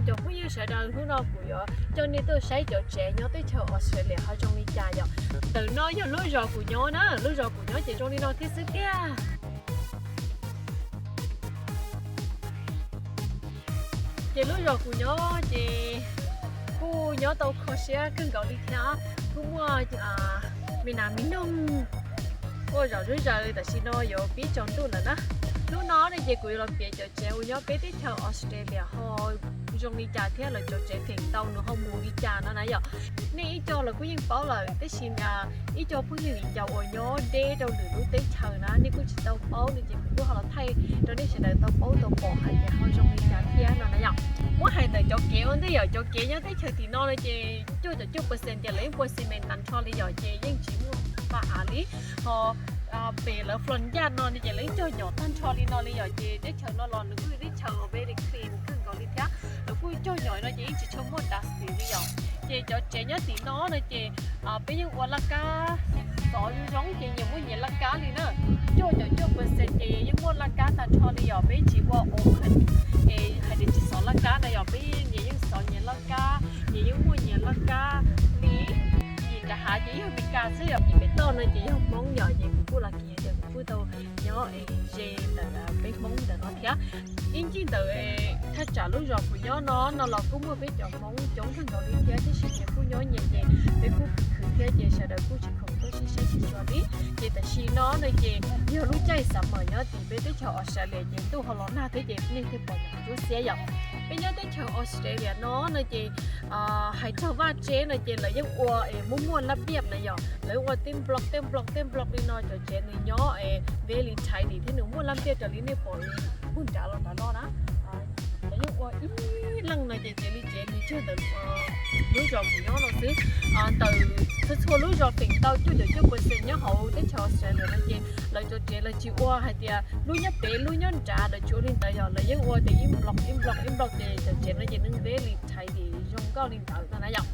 Cov phooj ywg sawv daws, hnub no kuv yuav coj nej tuaj saib cov tsev nyob teb chaws Australia ho zoo li cas yom. Ntawm no yog lub zos kuv nyob na, lub zos kuv nyob ces zoo li no thiab xwb tiag. Ces lub zos kuv nyob ces kuj nyob tau kho siab kawg nkaus li thiab. Kuj muaj me nas me noog quaj zom zuj zaws, tam sim no yuav pib tsaus ntuj lawm na. Hnub no ne ces kuv yuav los piav cov tsev uas nyob peb teb chaws Australia ho zoo li cas thiab lawv cov tsev feem ntau nws ho mus li cas no na yom. Nej ib co los kuj yeej paub lawm, tab sis ib co phooj ywg viv ncaus uas nyob deb rau lwm lub teb chaws na nej kuj tsis tau paub no ces kuv kuj ho los thaij rau nej sawv daws tau paub tau pom hais tias ho zoo li cas thiab no na yom. Muab hais ntawm cov kev ua ntej yom, cov kev nyob teb chaws tim no no ces cuaj caum cuaj percent ces lawv yeej pua xis mes tag nrho li yom, ces yeej tsis muaj pa av li. Ho pem lawv Florida no ces lawv yeej cog nyom tag nrho li no li yom, ces teb chaws no los nws kuj yog teb chaws uas very clean kawg nkaus li thiab. Lawv kuj cog nyom no ces yeej tsis tshua muaj dusty li yom. Ces cov tsev nyob tim no no ces peb yeej ua laj kab xov zoo zoo ces nyias muaj nyias laj kab li na. Cuaj caum cuaj percent ces yeej muaj laj kab tag nrho li yom, peb tsis ua open es hais tias tsis xov laj kab na yom, peb nyias yeej xov nyias laj kab, nyias yeej muaj nyias laj kab li. Nim nram hav ces yog Meskas xwb yom, ces pem toj no ces yog Hmoob yom, ces kuv kuj lucky tias kuv kuj tau nyob ze ntawm peb Hmoob ntawm no thiab. Ib ncig ntawm thaj tsam lub zos kuv nyob no no los kuj muaj peb cov Hmoob coob kawg nkaus li thiab, tab sis ces kuj nyob nyias ces peb kuj khwv khwv thiab ces sawv daws kuj tsis khoom tuaj sib saib sib xyuas li. Ces tam sim no no ces yog lub caij summer nyob tim peb teb chaws Australia ces ntuj ho los nag thiab ces nej thiaj pom nyuam qhuav ntsuab xiab yom. Peb nyob teb chaws Australia no no ces hais txog vaj tsev no ces lawv yeej ua es muaj muaj laj npiaj na yom, lawv ua tej block tej block tej block li no, cov tsev nws nyob es very tidy thiab nws muaj laj npiaj raws li nej pom puag nrad los nrad no na. Lawv yeej ua ib leej no ces tsev li tsev nws tsawg ntawm lub zos kuv nyob no xwb. Ntawm txhua txhua lub zos feem ntau cuaj caum cuaj percent nyob hauv teb chaws Australia no ces lawv cov tsev lawv tsis ua hais tias lub nyob pem lub nyob nrad, lawv tsis ua li ntawd yom, lawv yeej ua tias ib block ib block ib block ces cov tsev no ces nws very tidy zoo nkauj li ntawd no na yom.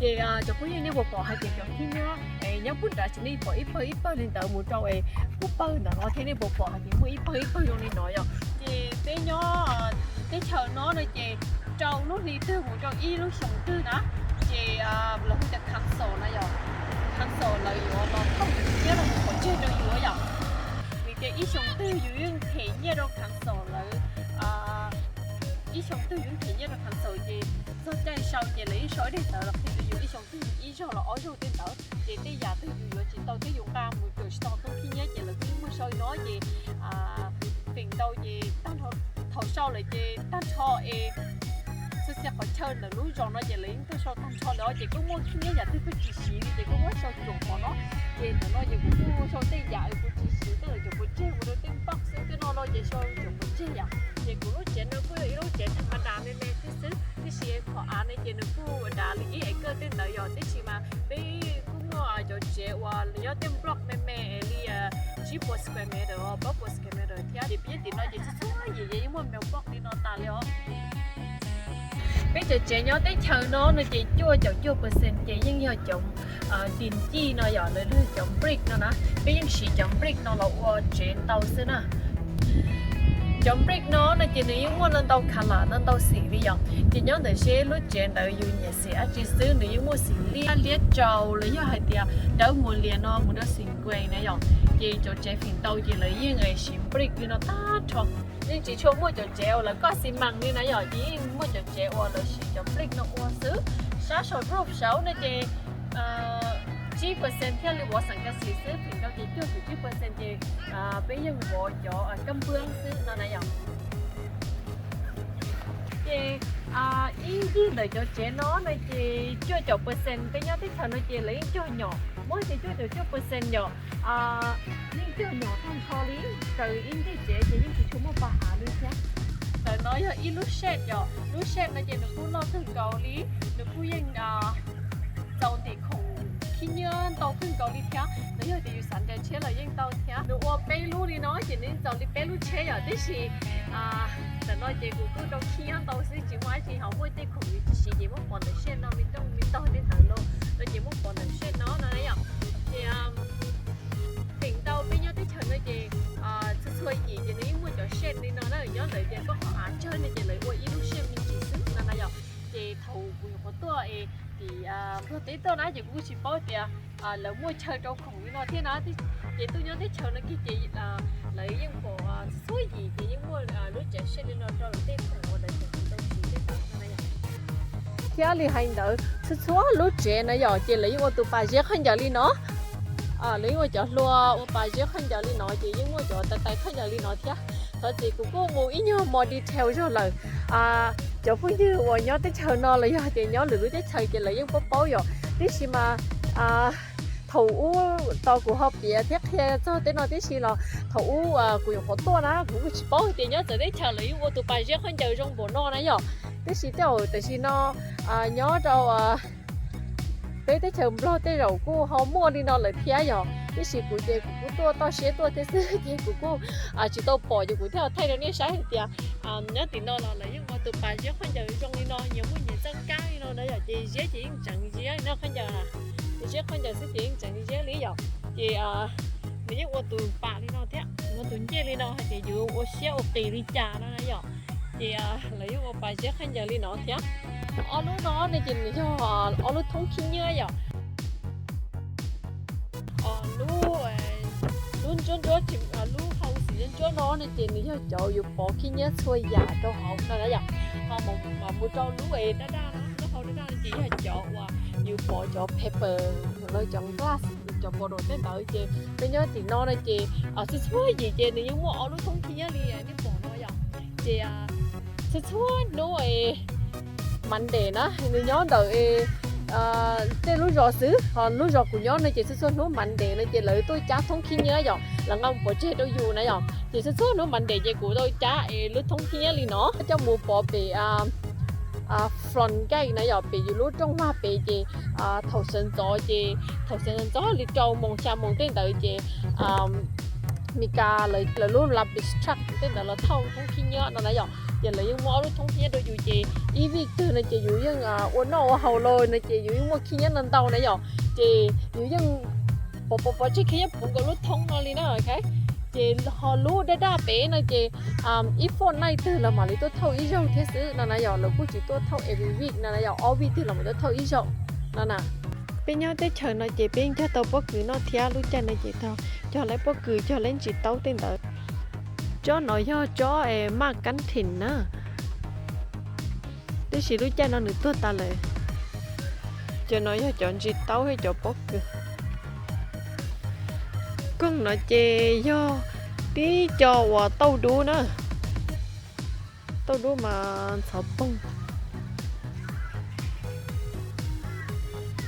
Ces cov phooj ywg nej puas pom hais tias cov khib nyob nyob puag nrad ces nej pom ib pawg ib pawg li ntawd mus rau es puag pawg ntawm no thiab, nej puas pom hais tias muaj ib pawg ib pawg zoo li no yom. Ces peb nyob teb chaws no no ces rau lub hli twg mus rau ib lub xyoo twg na, ces lawv hu tias council na yom, council lawv yuav los thauj yus thiab los mus pov tseg rau yus yom. Vim tias ib xyoo twg yus yeej them nyiaj rau council lawv, ib xyoo twg yus yeej them nyiaj rau council ces txog caij sau ces lawv yeej sau ib daim ntawv los qhia rau yus ib xyoo twg ib zaug los ob zaug tej ntawd. Ces tej yam twg yus yuav tsis tau thiab yus nqa mus yuav tsis tau tau khib nyiab ces lawv kuj yeej muaj sau no ces feem ntau ces tag nrho thaum sau lawm ces tag nrho es txhua txhia qhov chaw ntawm lub zos no ces lawv yeej tuaj sau tag nrho lawm ces kuj muaj khib nyiab yam twg kuj tsis siv li ces kuj muab sau tsuam qhov no. Ces ntawm no ces kuv kuj sau tej yam kuv tsis siv tej lawv cov pov tseg ua rau tej npoj xwb tej no no ces sau cov pov tseg yom. Ces kuv lub tsev no kuj yog ib lub tsev tha ma das me me xwb xwb, tiam sis qhov av no ces nws kuj dav li ib acre tej ntawd yom, tiam sis mas peb kuj muaj cov tsev uas nyob tej block me me li tsib puas square meter, plaub puas square meter thiab. Ces peb nyob tim no ces txhua txhua yim yeej muaj mailbox li no tas li os. Peb cov tsev nyob teb chaws no no ces cuaj caum cuaj percent ces yeej yog cov tim cij no yom, lawv lub cov brick no na. Peb yeej siv cov brick no los ua tsev ntau xwb na. Cov brick no no ces nws yeej muaj ntau ntau color ntau ntau xim li yom. Ces nyob ntawm seb lub tsev ntawd yus nyiam xim dab tsi xwb, nws yeej muaj xim liab liab tsaus los yog hais tias dawb muag lias no mus rau xim gray na yom. Ces cov tsev feem ntau ces lawv yeej siv brick li no tag nrho. Yeej tsis tshua muaj cov tsev uas lawv koj xi mas li na yom, ces yeej muaj cov tsev uas lawv siv cov brick no ua xwb. Sab saum roof saud no ces tsib percent thiaj li vov xeem ka xim xwb, feem ntau ces cuaj caum tsib percent ces peb yeej vov cov kab npwb xwb no na yom. Ces ib ncig ntawm cov tsev no no ces cuaj caum percent peb nyob teb chaws no ces lawv yeej cog nyom, muab hais tias cuaj caum cuaj percent yom, yeej cog nyom tag nrho li. Raws ib ncig tsev ces yeej tsis tshua muaj pa hav li thiab. Ntawm no yog ib lub shed yom, lub shed no ces nws kuj loj kawg nkaus li, nws kuj yeej txaus ntim khoom khib nyiab ntau kawg nkaus li thiab. Nws yog tias yus xav nres tshiab los yeej tau thiab. Nws ua peb lub li no ces nws yeej txaus li peb lub tsheb yom, tiam sis ntawm no ces kuv kuj rau khib nyiab ntau xwb tsis muaj dab tsi, ho muaj tej khoom yus tsis siv ces muab pov ntawm shed no, me rooj me ntog tej ntawd los no ces muab pov ntawm shed no no na yom. Ces feem ntau peb nyob teb chaws no ces txhua txhua yim ces nws yeej muaj cov shed li no na, nyob ntawd ces koj qhov av tsawg no ces lawv ua ib lub shed me ntsis xwb no na yom. Kuv nyuam qhuav tuaj es tim Nplog teb tuaj na ces kuv kuj tsis paub tias lawv muaj chaw rau khoom li no thiab na. Ces tuaj nyob teb chaws no kiag ces lawv yeej pom txhua yim ces yeej muaj lub tsev sij li no rau lawv tej khoom uas lawv tseem tsis tau siv tej ntawd no na yom. Thiab li hais ntawd txhua txhua lub tsev na yom ces lawv yeej ua tus pas zeb khaub ncaws li no. Lawv yeej ua cov hlua ua pas zeb khaub ncaws li no ces yeej muaj cov tais tais khaub ncaws li no thiab. Thov txim kuv kuj mus ib nyuag mo detail zog lawm. Cov phooj ywg uas nyob teb chaws no los yog hais tias nyob lwm lub teb chaws ces lawv yeej paub paub yom. Tiam sis mas thaum ub tau kuv ho piav thiab qhia txog tej no tib si los thaum ub kuv nyuam qhuav tuaj na kuv kuj tsis paub hais tias nyob txawv teb chaws lawv yeej ua tus pas zeb khaub ncaws zoo npaum no na yom. Tiam sis tej zaum tam sim no nyob rau peb teb chaws Nplog tej zaum kuj ho muaj li no lawm thiab yom. Tiam sis kuv ces kuv kuj tuaj toj siab tuaj thiab xwb ces kuv kuj tsis tau pom ces kuv thiaj thaij rau nej saib hais tias nyob tim no los lawv yeej ua tus pas zeb khaub ncaws zoo li no, nyias muaj nyias txoj kab li no na yom. Ces ziab ces yeej tseem ziab li no khaub ncaws, zeb khaub ncaws xwb ces yeej tseem ziab li yom. Ces nws yeej ua tus pas li no thiab, ua tus ncej li no hais tias yus ua siab ua qis li cas no na yom. Ces lawv yeej ua pas zeb khaub ncaws li no thiab. Ob lub no no ces nws yog ob lub thoob khib nyiab yom. Lub, lub ntsuab ntsuab, lub hau xim ntsuab ntsuab no no ces nws yog cov yus pov khib nyiab txhua yam rau hauv no na yom. Ho mus rau lub es daj daj no, lub hau daj daj no ces yog cov uas yus pov cov paper los cov glass, cov bottle tej ntawd. Ces peb nyob tim no no ces txhua txhua yim ces nws yeej muaj ob lub thoob khib nyiab li nej pom no yom. Ces txhua txhua hnub Monday na, nws nyob ntawm tej lub zos xwb, ho lub zos kuv nyob no ces txhua txhua hnub Monday no ces lawv tuaj cab thoob khib nyiab yom, lawv nqa mus pov tseg rau yus na yom. Ces txhua txhua hnub Monday ces kuv tau cab es lub thoob khib nyiab li no coj mus pov pem front gate na yom, pem yus lub rooj vag pem. Ces thaum sawv ntxov ces thaum sawv ntxov li rau moos xya moos tej ntawd ces Meskas lawv lub rubbish truck tej ntawd los thauj thoob khib nyiab no na yom. Ces lawv yeej muaj ob lub thoob khib nyiab rau yus ces ib vij twg no ces yus yeej ua noj ua haus los no ces yus yeej muaj khib nyiab no ntau na yom. Ces yus yeej pov pov pov tseg khib nyiab puv nkaus lub thoob no li na. Ces ho lub daj daj pem no ces ib fortnight twg los mam li tuaj thauj ib zaug thiab xwb no na yom. Lawv kuj tsis tuaj thauj every week no na yom, ob vij twg los mam tuaj thauj ib zaug no na. Peb nyob teb chaws no ces peb yeej cog tau pob kws noj thiab. Lub caij no ces cog lawv pob kws, cog lawv ntsis taub tej ntawd. Tsob no yog tsob maj kab thim na, tiam sis lub caij no nws tuag tas lawm. Cov no yog cov ntsis taub thiab cov pob kws. Koog no ces yog tib co uas tauj dub na. Tauj dub mas ntxhov poog.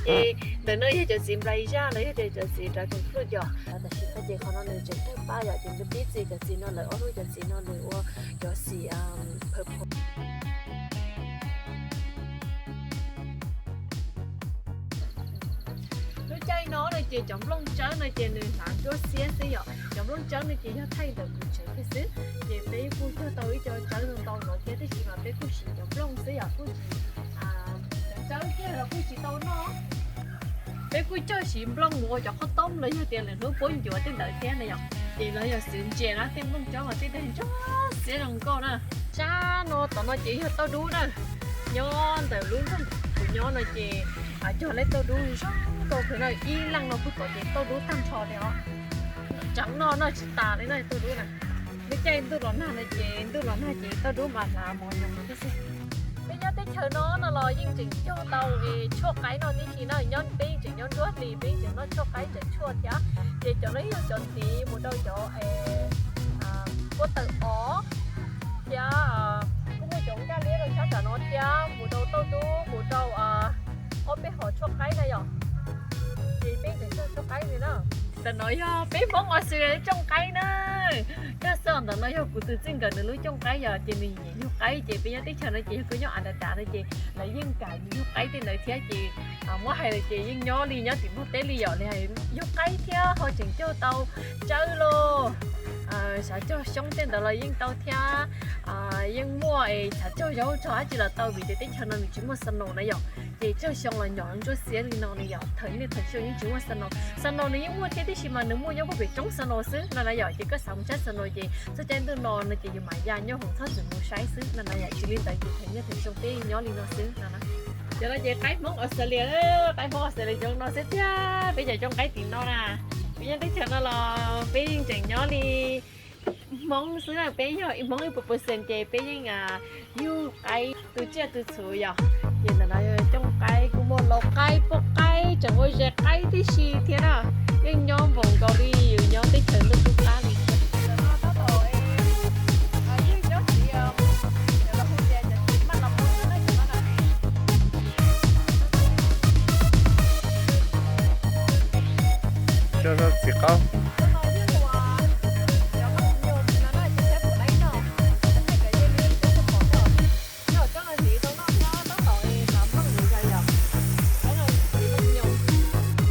Ces ntawm no yog cov txiv nplai zaj los yog tias cov txiv dragon fruit yom. Tam sim no ces qhov no nws tseem tawg paj yom, ces nws pib txi cov txiv no lawm, ob lub cov txiv no nws ua cov xim purple. Lub caij no no ces cov nplooj tsawb no ces nws hlav ntsuab xiab xwb yom. Cov nplooj tsawb no ces yog thaij ntawm kuv tsev kiag xwb. Ces peb kuj cog tau ib co tsawb ntau ntau no thiab, tiam sis mas peb kuj siv cov nplooj xwb yom, kuj siv cov tsawb kiag los kuj tsis tau noj. Peb kuj cog siv nplooj mus ua cov qhaub toob los yog tias lwm hnub puab ncuav tej ntawd thiab na yom. Ces los yog xwm ntsia na, tej nplooj tsawb mas tej daim ntsuab xiab zoo nkauj na. Sab no tom no ces yog tauj dub na. Nyob ntawm lub nroog kuv nyob no ces cog lawv tauj dub zoo nkauj kawg na, ib leej no kuj tod ces tauj dub tag nrho li os. Tseev noj noj tsis tas li na tauj dub na. Lub caij ntuj los nag no ces ntuj los nag ces tauj dub mas hlav mos nyoos xwb. Peb nyob teb chaws no no los yeej tseem cog tau tshuaj qaib noj tib si na, nyob peb yeej tseem nyob nruab hlis peb yeej tseem noj tshuaj qaib tseem tshuaj thiab. Ces cov no yog cov ntiv mus rau cov puab tawm os, thiab kuj muaj cov nkaj liab rau sab tam no thiab, mus rau tauj dub mus rau ob peb hom tshuaj qaib na yom. Ces peb tseem cog tshuaj qaib li na. Ntawm no yog peb Hmoob Australia lub cooj qaib na. Coj xwb, ntawm no yog kuv tus txij nkawm nws lub cooj qaib yom, ces nws nyiam yug qaib ces peb nyob teb chaws no ces yog koj nyob Antarctica no ces lawv yeej kam yug qaib tej ntawd thiab ces muab hais lawm ces yeej nyob li nyob tim Nplog teb li yom, li hais yug qaib thiab ho tseem cog tau tsawb los xav cog xyoob tej ntawd los yeej tau thiab. Yeej muaj es xav cog zaub cog dab tsi los tau vim tias teb chaws no nws tsis muaj snow na yom. Ces cog xyoo los nyom ntsuab xiab li no na yom, thaum niaj thaum xyoo yeej tsis muaj snow. Snow nws yeej muaj thiab tiam sis mas nws muaj nyob puag pem roob snow xwb no na yom, ces koj xav mus saib snow ces txog caij ntuj no no ces yus mam ya nyob hoom txhob txwm mus saib xwb no na yom, tsis li ntawd ces thaum niaj thaum xyoo peb nyob li no xwb no na. Cov no ces qaib Hmoob Australia, qaib Hmoob Australia zoo no xwb tiag. Peb cov cooj qaib tim no na, peb nyob teb chaws no los peb yeej tseem nyob li Hmoob xwb na, peb yog Hmoob ib puas percent ces peb yeej yug qaib tu tsiaj tu txhu yom. Ces ntawm no cooj qaib kuj muaj lau qaib, poj qaib, tseem ua zes qaib tib si thiab na. Yeej nyob npaum nkaus li yus nyob teb chaws ntuj qub qab li thiab. Txiv qaub.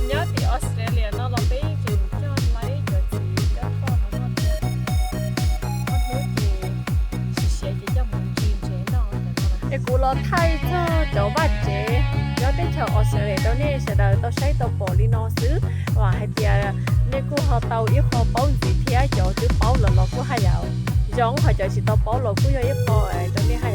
Nyob tim Australia no los peb tseem coj laib cov txiv coj toj no noj thiab. Ob hnub ces siav siav ces coj mus ntsis ntsev noj. Es kuv los thaij txog cov vaj tsev nyob teb chaws Australia rau nej sawv daws tau saib tau pom li no xwb. Vam hais tias nej kuj ho tau ib qho paub ntxiv thiab, cov twb paub lawm los kuj haj yam zoo, ho cov tsis tau paub los kuj yog ib qho rau nej haj